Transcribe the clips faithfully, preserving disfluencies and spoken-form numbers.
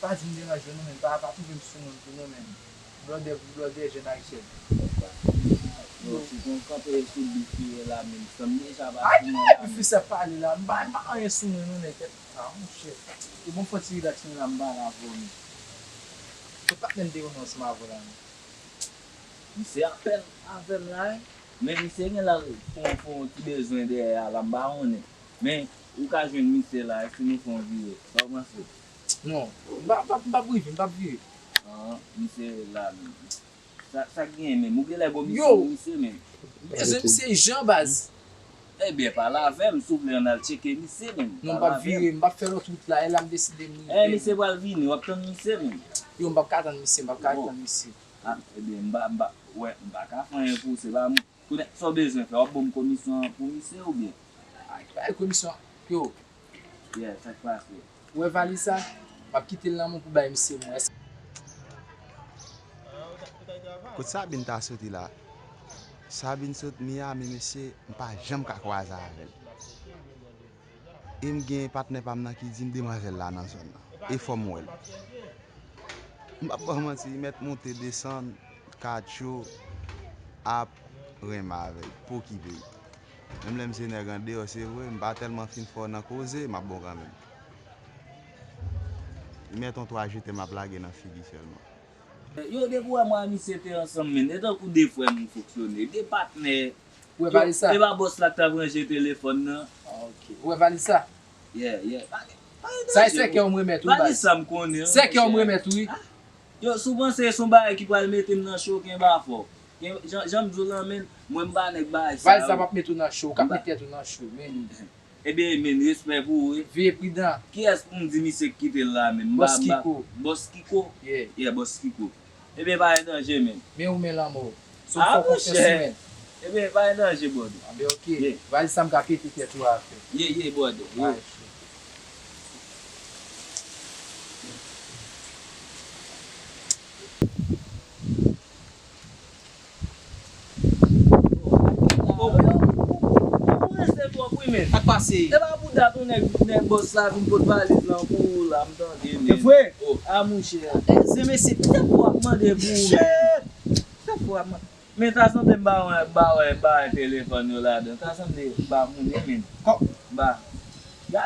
Pa di m deranje w non, men pa, pa twouve m sou moun tou non, men. Blòdè pou blòdè, jèn ayisyen. Yo, se konn kanpe sou bif li ye la menm. Sanm deja pa Ay, ki fè bif li sa pale la? M pa, m pa anyen sou mwen non, nèg. Ah, monchè. E bon, fò ti rilaks mwen la, m pale avè w, men. Se patnè m te konnen ansanm avè w la, men. Misye apèl avè m la, wi. Men misye gen lè l fè yon, fè yon ti bezwen dèyè a la, m pa konnen. Men, ou ka jwenn misye la, si nou fè yon vire. Sa w panse? Non, m pa, m pa, m p ap rive, m p ap vire. Ah, misye la, menm. Sa, sa k genyen menm? Ou genlè gon misye pou misye menm. Yo! Bezwen misye jan baz. Ebyen, pale avè m, souple, ann al tcheke misye menm. Non, m p ap vire, m p ap fè lòt wout la, e la m deside m rive. Eh, misye pral vini, w ap tann misye menm. Yo, m p ap ka tann misye, m p ap ka tann misye. Ah, ebyen, m pa, m pa, wè, m pa ka fè anyen pou ou, se pa m. Kounye a, sa w bezwen fè? W ap ban m komisyon an pou misye oubyen? Ay, bay komisyon. Yo. Yeah, sa k pase? Ou wè valiz sa? M ap kite l nan men w pou bay misye mwen. Kot Sabine ta soti la? Sabine sot Miami, mesye, m pa janm ka kwaze avè l. E m gen patnè pa m nan ki di m demwazèl la nan zòn nan. E fò m wè l. M p ap ba w manti, li mèt monte desann, katcho ap renmen avè l, pokipe l. Menm lè m se nèg andeyò, se vre, m pa tèlman fin fò nan koze, m ap bon kanmenm. Li mèt yon twa je t'aime ap lage nan figi sèlman. Yo, depi w wè mwen ak misye te ansanm, men, e tankou de frè nou fonksyone, de patnè. Ou wè valiz sa? E pa bòs la k t ap ranje telefòn nan? Ah, ok. Ou wè valiz sa? Yeah, yeah. Pa gen, pa gen danje. Sa e sèkè w m remèt ou, baz. Valiz sa m konnen, wi, monchè. Sèkè w m remèt ou, wi. Ah. Yo, si w panse se yon bagay ki pral mete m nan cho, kenbe afè w. Jan, jan m di w lan, men, mwen m pa nèg bagay sa yo. Valiz sa p ap mete w nan cho, w k ap mete tèt ou nan cho, men. Ebyen, men, respè pou ou, wi. Veye pridan. Kiyès pou m di misye k kite l la, men? M pa, m pa. Bòs Kiko. Bòs Kiko? Yeah. Yeah, Bòs Kiko. Ebyen, pa gen danje, men. Men ou men lanmò. Si w fè konfyans, men. Ebyen, pa gen danje, brother. Anben, ok. Yeah. Valiz sa m ka pete tèt ou avè. Yeah, yeah, brother. Yeah. Alright, sure. Ou prese twòp wi, men. Sa k pase? E pa pou dat yon nèg, nèg bòs la vin pot valiz lan pou ou la, m tande, men. E vre? Oh, a monchè. E, se mesye, se pou w ap mande pou ou, men. Shit! Se pou w ap mande. Men ta sanble m pa wè, m pa wè, m pa wè telefòn yo ladan. Ta sanble m pa moun, men. Kò- M pa.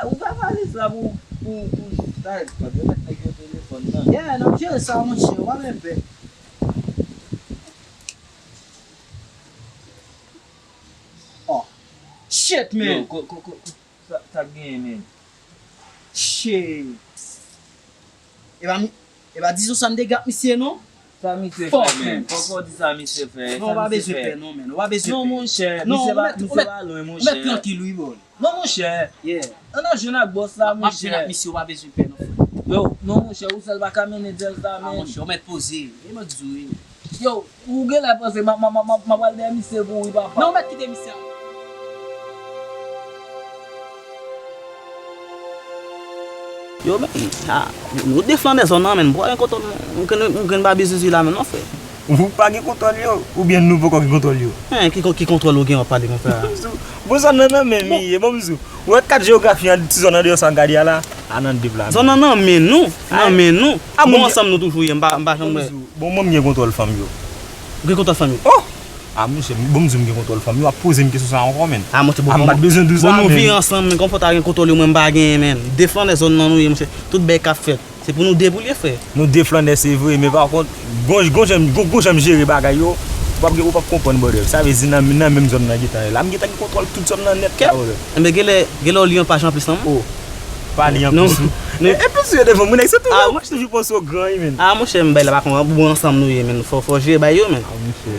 Ou ka valiz la pou, pou, pou, ta, yo mèt nèg yo telefòn nan. Yeah, n ap jere sa, monchè, w ap enpè. Oh. Shit, man. Yo, ko, ko, ko, ko, sa, sa k genyen, man? Shit. E pa mi, e pa dizon sa m te gen ak misye, non. Sa misye fè, man? Fòk, man. Fòk, fòk w di sa misye fè. Non, ou pa bezwen pè, non, man. Ou pa bezwen pè. Non, monchè, misye pa, misye pa lwen, monchè. Ou mèt trankil, wi, bro. Non, monchè. Yeah. Ann al jwenn ak bòs la, monchè. M ap jwenn ak misye, ou pa bezwen pè, non, frè. Yo, non, monchè, ou sèl pa ka mennen djèz la, man. Ah, monchè, ou mèt poze. E mwen di w, wi. Yo, ou genlè panse m ap, m ap, m ap, m ap al dèyè misye pou ou, wi, papa. Non, ou mèt kite misye a. Yo, men, ah, nou de flanè zòn nan, men, bro, gen kontwòl, nou, nou, nou, nou gen ba bizniz la, men, non, frè. Ou pa gen kontwòl yo, oubyen nou poko gen kontwòl yo? Hein, ki, ki kontwòl ou gen w ap pale konsa? Bon, zòn nan nan men m li ye, bon, m di w. Ou wè kat jewografi an, ti zòn andeyò sa n gade a la, a nan deplase. Zòn nan nan men nou, nan men nou. Bon, ansanm nou toujou ye, m pa, m pa janm wè. Bon, mwen m gen kontwòl fanm yo. Ou gen kontwòl fanm yo? Oh! Ah, monchè, bon, m di w m gen kontwòl fanm yo, w ap poze m kesyon sa ankò, men. Ah, monchè, bon, m pa t bezwen di w sa, men. Bon, nou viv ansanm, men kòman fò w ta gen kontwòl yo, mwen m pa genyen, men. De flanè zòn nan nou ye, monchè. Tout bagay k ap fèt. Se pou nou deboule, frè. Nou de flanè, se vre, men pa kont, gon, gon jan, gon, gon jan m jere bagay yo, ou p ap gen, ou p ap konprann, brother. Sa vle di nan, nan menm zòn nan gentan ye la. M gentan gen kontwòl tout zòn nan nèt la, brother. Enben, genlè, genlè w li yon paj anplis nan men. Oh. Pa li anplis tou. E, e plis yo devan mwen, nèg, se tou. Ah, monchè, toujou panse w gran, wi, men. Ah, monchè, m bay la pa konn, bon, ansanm nou ye, men. Fò, fò jere bay yo, men. Ah, monchè.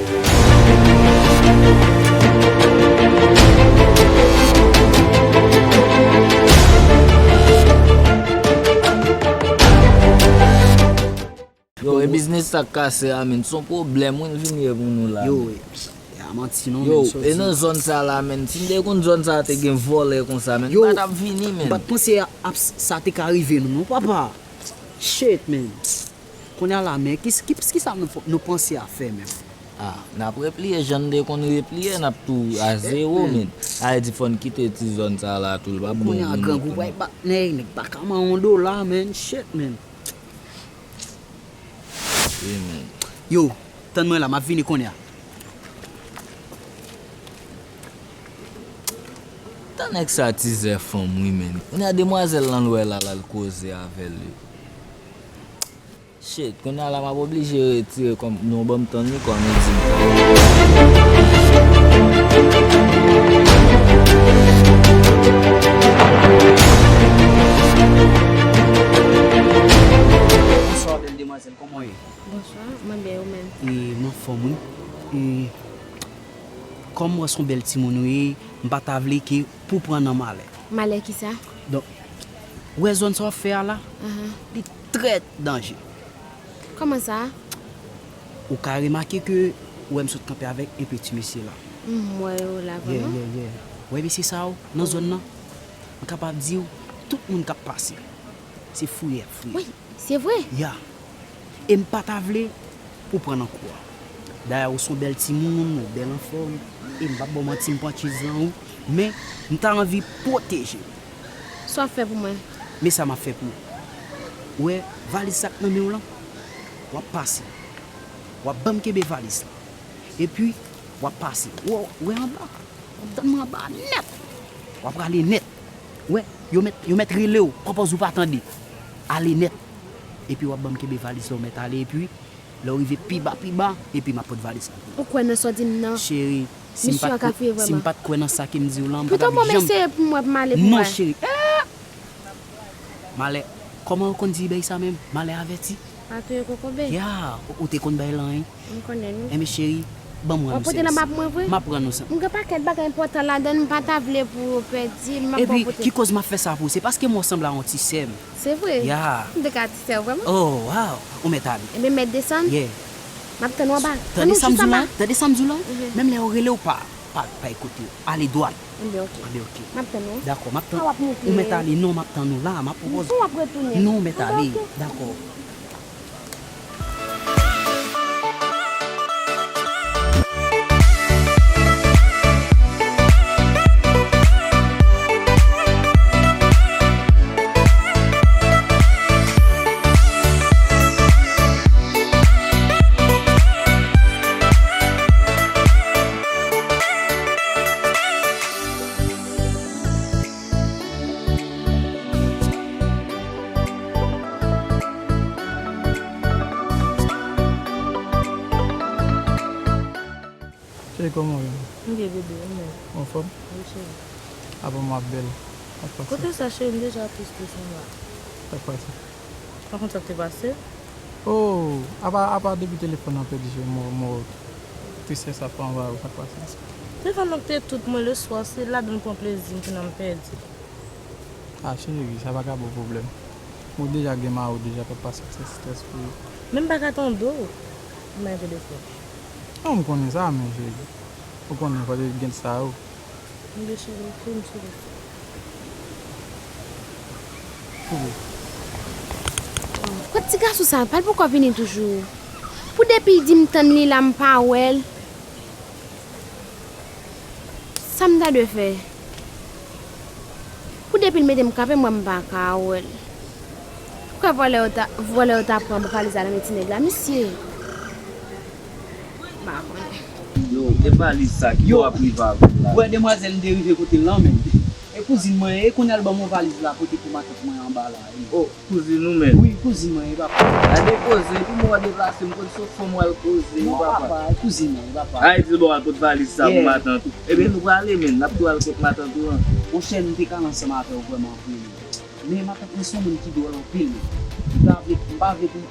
Yo, e biznis sa k kase a, men, se yon pwoblèm, wi, l vin ye pou nou la, yo, men. E a manti, non, yo, men, e nan zòn sa la, men, si m te konn zòn sa te gen vòlè konsa, men, m pa t ap vini, men. M pa t panse a, a, sa te ka rive nou, non, papa. Shit, man. Kounye a la, men, ki, ki, kisa nou, nou panse a fè, menm? Ah, n ap repliye, jan n te konn repliye, n ap tou a zewo, men. Sa vle di fò n kite ti zòn sa la tou, l p ap bon pou nou. Kounye a, grangou pral bat nèg, nèg pa ka manyen yon dola, men. Shit, men. Wi, men. Yo, tann mwen la, m ap vini kounye a. Tan nèg sa tizè fanm wi, men. Kounye a demwazèl lan l wè la, l al koze avè l wi. Shit, kounye a la m ap oblije retire kòm non ban m tann li kòm li di m. Bonswa, bèl demwazèl, kòman w ye? Bonswa, mwen byen, ou menm? E, m anfòm, wi. E, kòm m wè se yon bèl timoun ou ye, m pa ta vle ke pou pran nan malè. Malè kisa? Donk, ou wè zòn sa w ap fè a la, li trè danje. Kòman sa? Ou ka remake ke ou wè m sot kanpe avèk enpe ti mesye la. M wè yo la vrèman. Yeah, yeah, yeah. Ou wè mesye sa yo nan zòn nan? M kapab di w, tout moun k ap pase, se fouye y ap fouye. Wi, se vre. Ya. E m pa ta vle pou pran nan kou a. Dayè, ou se yon bèl timoun, ou bèl anfòm, e m p ap ba w manti, m pran tchiz lan ou, men m ta anvi pwoteje w. Sa w ap fè pou mwen? Men sa m ap fè pou ou. Ou wè valiz sa k nan men w lan? W ap pase. W ap ban m kenbe valiz lan. Epi, w ap pase. Ou wè, ou wè anba? W ap tann mwen anba nèt. W ap rale nèt. Ou wè, yo mèt, yo mèt rele w, pran pòz ou pa tande. Ale nèt. Epi w ap ban m kenbe valiz la, ou mèt ale, epi lè w rive pi ba, pi ba, epi m ap pot valiz la pou ou. Ou kwè nan sa w di m nan? Cheri, si m pa t kwè, si m pa t kwè nan sa ke m di w lan, m pa t ap janm. Pito bon, m eseye pou m wè pou m ale pou mwen. Non, cheri. Eh! Malè, kòman yo konn di bèy sa menm? Malè avèti. Pa touye kokobe. Ya, ou, ou te konn bèy lan, wi. M konnen, wi. Enben, cheri, ban m rann ou sèvis. W ap pote nan m ap mwen vre? M ap rann ou sa. M gen pakèt bagay enpòtan ladan l, m pa ta vle pou yo pèdi l, m ap ba w pote. Epi, ki koz m ap fè sa pou ou? Se paske m wè w sanble a yon ti sè m. Se vre? Ya. M te ka ti sè w vrèman? Oh, wow. Ou mèt ale. Enben, mèt desann? Yeah. M ap tann ou anba. Tande sa m di w lan? Tande sa m di w lan? Mhm. Menm lè yo rele w pa, pa, pa ekoute yo. Ale dwat. Enben, oke. Enben, oke. M ap tann ou. Dakò, m ap tann. Sa w ap monte? Ou mèt ale, non, m ap tann ou la, m ap pwopoze. Ou ap retounen? Non, ou mèt ale. Enben, oke. Dakò. Cheri, kòman w ye? M byen, bebe, ou menm? Ou anfòm? Wi, cheri. Apa m ap bèl. Sa k pase? Kote sa, cheri? M deja triste anba. Sa k pase? Pa konn sa k te pase? Oh, apa, apa depi telefòn nan pèdi, cheri, m wè, m wè tristès ap anvayi w, sa k pase? Telefòn nan te tout mwen le swa, se ladan l pran plezi m, kounye a m pèdi. Ah, cheri, sa pa ka ba w pwoblèm. Ou deja gen mari w deja, p ap pase strès, strès pou ou. Men m pa ka tande w. M pa gen telefòn. Non, m konnen sa, men cheri, ou konnen fò te gen sa yo. Mwen cheri, pou m sou telefòn. Pou ou. Kot ti gason sa, pa l poko vini toujou? Pou depi l di m tann li la, m pa wè l. Sa m ta dwe fè? Pou depi l mete m kanpe, mwen m pa ka wè l. Ou kwè vòlè yo ta, vòlè yo ta pran valiz la nan men ti nèg la, mesye? M pa konnen. Yo, e valiz sa ki bò ap rive avè l la? Ou wè demwazèl m te rive kote l lan, men. E kouzin mwen, e kounye a l ban m yon valiz la pote pou matant mwen anba la. Oh, kouzin ou menm? Wi, kouzin mwen, e papa. Gade koze, epi mwen deplase, m konn se yon fanm w al koze, e papa. Non, papa, e kouzin mwen, e papa. A, e di l bon, al pot valiz sa pou matant ou. Ebyen, nou prale, men, n ap tou al kot matant ou an. Monchè, m te ka ansanm avè w vrèman vre, men. Men matant mwen se yon moun ki dwòl anpil, men. M pa vle, m pa vle pou,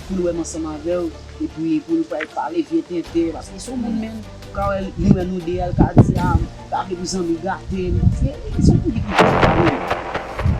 pou l wè m ansanm avè w, epi pou l pa pale vye tenten, paske se yon moun, men. Ou ka wè, li wè nou de a, l ka di, a, m pa vle pou zanmi gate m. Se, se yon moun ki toujou sou pale.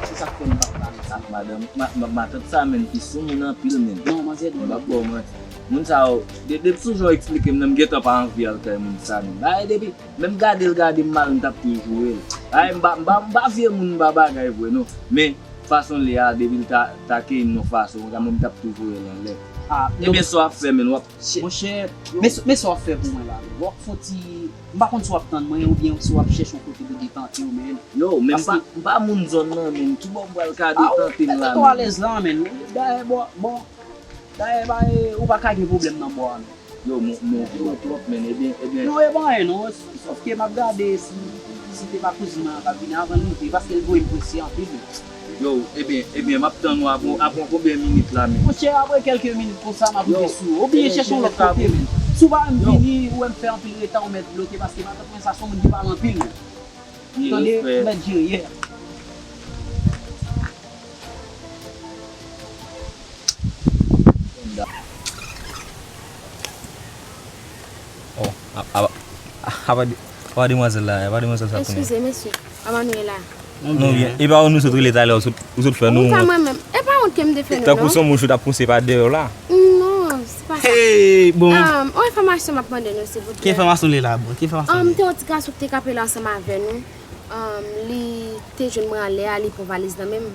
Se sa k fè m p ap pale sa. Madanm, ma, ma, matant sa menm ki sou moun anpil menm. Non, manzè dwòl. M p ap ba w manti. Moun sa yo, de, depi sou jan w eksplike m nan, m gentan pa anvi al kay moun sa menm. Bagay depi, menm gade l gade m mal, m t ap tou joure l. Bagay, m pa, m pa, m pa vye moun, m pa bagay vre non. Men, fason l ye a, depi l ta, ta keyi m nan fason konsa, mwen m t ap tou voye l anlè. Ah, ebyen, sa w ap fè, menn, w ap chè-. Monchè, men, men sa w ap fè pou mwen la, menn. W ap fon ti, m pa konn si w ap tann mwen, oubyen si w ap chèche yon kote pou detante w, menn. Yo, men m pa, m pa moun zòn nan, menn. Ki bò m pral ka detante m la, menn? Ou alèz la, menn. Dayè, bon, bon. Dayè, ba, e, ou pa ka gen pwoblèm nan bò a, non. Yo, mon, mon, mon twòp, men, ebyen, ebyen. Non, e pa anyen, non. Sòf ke m ap gade si, si se pa kouzin mwen an k ap vini avan l rive, paske l voye m prese anpil. Yo, ebyen, ebyen, m ap tann ou apre, apre konbyen minit la, men? Monchè, apre kèlke minit konsa, m ap rive sou ou. Oubyen chèche yon lòt kote, men. Si w pa wè m vini, ou wè m fè anpil reta, ou mèt bloke, paske matant mwen sa se yon moun ki pale anpil, men. Tande, ou mèt jere, yeah. Oh, a, a, a, a pa de-, a pa demwazèl la, a pa demwazèl sa konnen. Eskize, mesye. Kòman nou ye la? Nou byen. E pa ou nou sot rele talè, ou sot, ou sot fè nou wont. Ou pa mwen menm. E pa wont ke m te fè nou, non. Tankou se yon mouch ou t ap pouse pa dèyè w la. Non, se pa sa. Hey, bon. Um, yon enfòmasyon m ap mande nou, silvouplè. Ki enfòmasyon li la, bro? Ki enfòmasyon li? Um, te yon ti gason ki te kanpe la ansanm avè nou. Um, li te jwenn mwen anlè a, li pran valiz nan men m.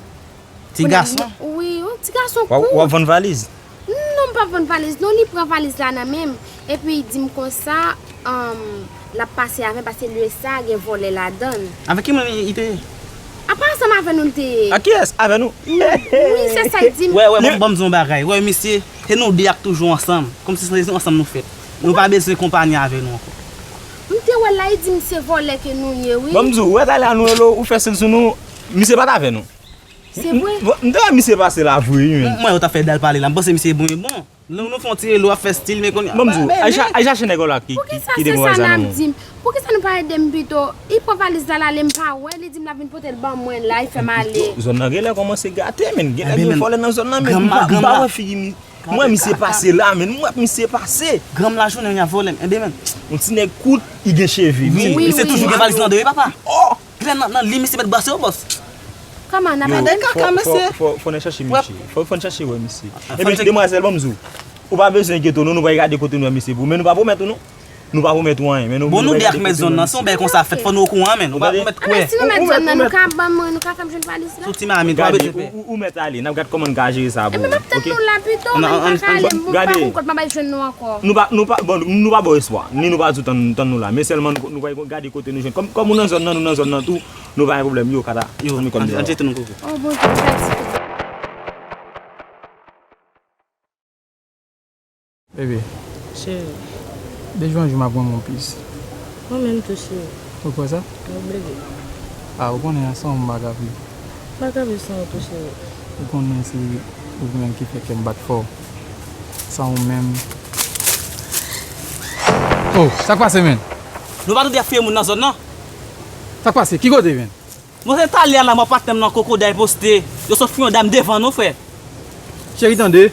Ti gason? Wi, yon ti gason kout. W ap vann valiz? Non, m p ap vann valiz, non, li pran valiz la nan men m. Epi li di m konsa, um, l ap pase avè m paske lye sa gen vòlè ladan l. Avèk ki moun li te ye? Apa ansanm avè nou l te ye? Ak kiyès? Avè nou? Wi, se sa l di m. Wè, wè, ban m di w yon bagay. Wè, misye, se nou de k ap toujou ansanm. Kòmsi se nou ansanm nou fèt. Nou pa bezwen konpayi avè nou ankò. M te wè l la, li di m se vòlè ke nou ye, wi. Ban m di w, wè talè a nou rele w, ou fè sèl sou nou, misye pa t avè nou. Se vre? M, m, m te wè misye pase la vre, wi, men. M wè yo t ap fè dal pale la. M panse misye bon e bon. Nou, nou fè yon ti rele, w ap fè stil, men kounye a. Ban m di w, al cha-, al chache nèg la ki, ki, ki te pran valiz la nan men w. Poukisa se sa n ap di m? Poukisa nou pa ede m pito? Li pran valiz la, l ale, m pa wè, li di m l ap vin pote l ban mwen la, li fè m ale. Zòn nan genlè kòmanse gate, men. Genlè gen vòlè nan zòn nan, men. M pa, m pa wè figi mi-, m wè misye pase la, men. M wè misye pase. Granm lajounen, y a vòlè m. Enben, men. Yon ti nèg kout, li gen cheve. Wi, misye toujou gen valiz nan do, wi, papa. Oh! Lè nan, nan li, misye mèt brase yo, bòs. Kòman n ap ede? Fò, fò, fò, fò n chache misye. Fò, fò n chache wè misye. Ebyen, demwazèl, ban m di w. Ou pa bezwen enkyete w, non, nou pral gade kote nou wè misye pou ou. Men nou pa pwomèt ou, non. Nou pa pwomèt ou anyen, men nou, bon, nou de ak mèt zòn nan, si yon bagay konsa fèt, fò nou okouran, men. Ou pa pwomèt kwè. Si nou mèt zòn nan, nou ka ban mwen, nou ka fè m jwenn valiz la. Sou ti mamit, ou pa bezwen pè. Ou, ou mèt ale, n ap gad kòman n ka jere sa pou ou. Ebyen, m ap tann nou la pito, men m pa ka ale, m pa konn kote m ap al jwenn nou ankò. Nou pa, nou pa, bon, nou pa ba w espwa, ni nou pa di w tann, tann nou la, men sèlman nou, nou pral gade kote nou jwenn. Kòm, kòm ou nan zòn nan, nou nan zòn nan tou, nou pa gen pwoblèm, yo, kata. Yo, zanmi kòm an, an jete nou koko. Oh, Bondye, mèsi. Bebe. Cheri. De jou an jou m ap granmoun plis. Mwen menm tou, cheri. Ou kwè sa? Wi, bebe. A, ou konnen ansanm m pa ka viv. M pa ka viv san ou tou, cheri. Ou konnen se ou menm ki fè kè m bat fò. San ou menm. Oh, sa k pase, menn? Nou pa tou de ap fouye moun nan zòn nan? Sa k pase? Ki kote, menn? Monchè, talè a la, mwen patnè m nan kokoday poste. Yo sot fouye yon dam devan nou, frè. Cheri, tande.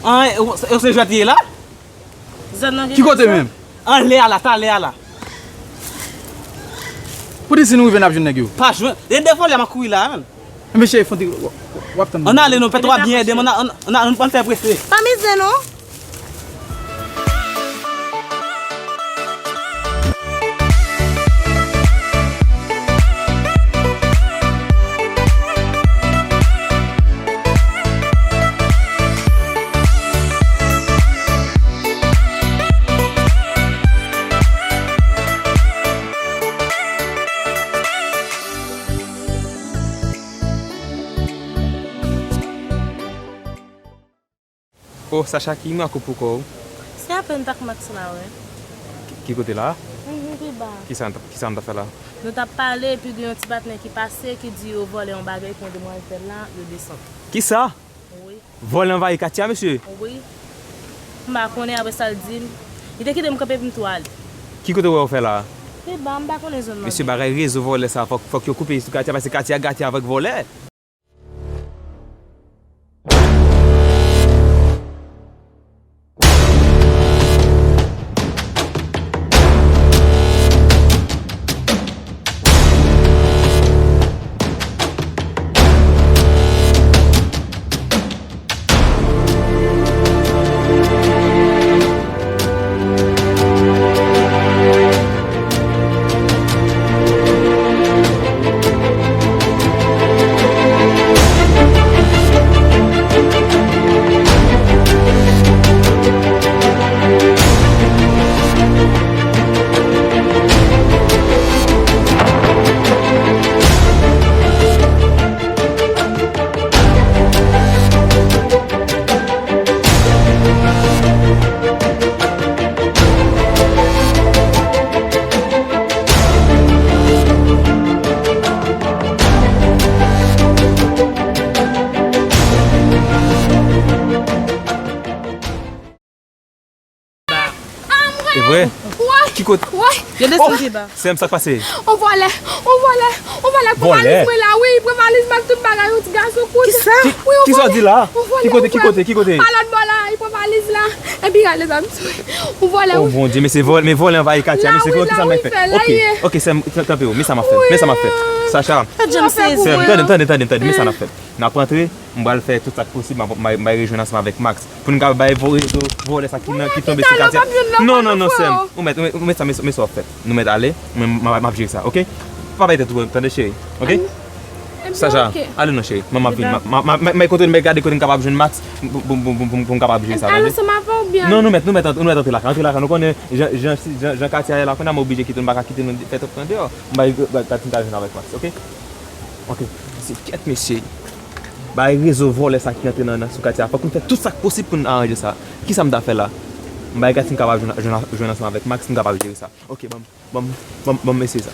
An, yo, yo se jwèt ye la? Zòn nan gen... Ki kote menm? Anlè a la, talè a la. Pou di si nou rive n ap jwenn nèg yo. Pa jwenn. E devan lè m ap kouri la, menn. Enben cheri, fon ti, w, w, w ap tann. Ann ale non, pèt ou ap byen ede m, ann, ann, ann, ann fè prese. Pa mize non. Oh, Sacha, ki miracle pou kò w? Se apèn Takmax la, wi. Ki, ki kote la? Mhm, pi ba. Kisa n t ap, kisa n t ap fè la? Nou t ap pale, epi gen yon ti patnè ki pase, ki di yo vòlè yon bagay pou yon demwazèl la, yo desann. Kisa? Wi. Vòlè anvayi katye a, mesye? Wi. M pa konnen apre sa l di m. Li te kite m kanpe epi m tou ale. Ki kote w wè yo fè la? Pi ba, m pa konnen zòn nan byen. Mesye, bagay rezo vòlè sa, fòk, fòk yo koupe sou katye a, paske katye a gate avèk vòlè. Vre? Ki kote? Yo desann pi ba. Sè m, sa k pase? On vòlè, on vòlè, on vòlè k pran valiz mwen la, wi, pran valiz m ak tout bagay, yon ti gason kout. Kisa? Wi, on vòlè. Kisa w di la? On vòlè, on vòlè. Ki kote, ki kote, ki kote? Pa lòt bò la, li pran valiz la. Epi rale zam sou mwen. On vòlè, wi. Oh, Bondye, mesye, vòlè, mesye vòlè anvayi katye a, mesye, ki sa m fè? Ok, ok, sè m, tanpri, men sa m ap fè, men sa m ap fè. Sacha, sè m, tande, tande, tande, tande, men sa n ap fè. N ap rantre, m pral fè tout sa k posib, m ap, m ap, m ap rejwenn ansanm avèk Max. Pou n ka bay vo-, rezo vòlè sa ki nan, ki tonbe sou katye. Non, non, non, sè m. Ou mèt, ou mèt, ou mèt sa, men, men sa w ap fè. Nou mèt ale, mwen, m, m, m ap jere sa, ok? Pa bay tèt ou, tande, cheri, ok? Sacha, ale non, cheri. Mwen, m ap vin. M, m, m, m, m, kote n mèt gade kote n kapab jwenn Max, pou, pou, pou, pou, pou, pou m kapab jere sa, tande? Al ansanm avè w byen. Non, nou mèt, nou mèt, nou mèt antre lakay. Antre lakay, nou konnen jan, jan, jan, jan katye a ye la, konnen m oblije kite nou, m pa ka kite nou fè tèt pran deyò. M bay, bay, bay, bay, bay, bay, ok? Ok, se kèt mesye. Bay rezo vòlè sa ki antre nan, nan sou katye a. Fòk nou fè tout sa k posib pou n aranje sa. Kisa m ta fè la? M bay gad si m kapab jwenn, jwenn, jwenn ansanm avèk Max, m kapab jere sa. Ok, ban m, ban m, ban m, ban m eseye sa.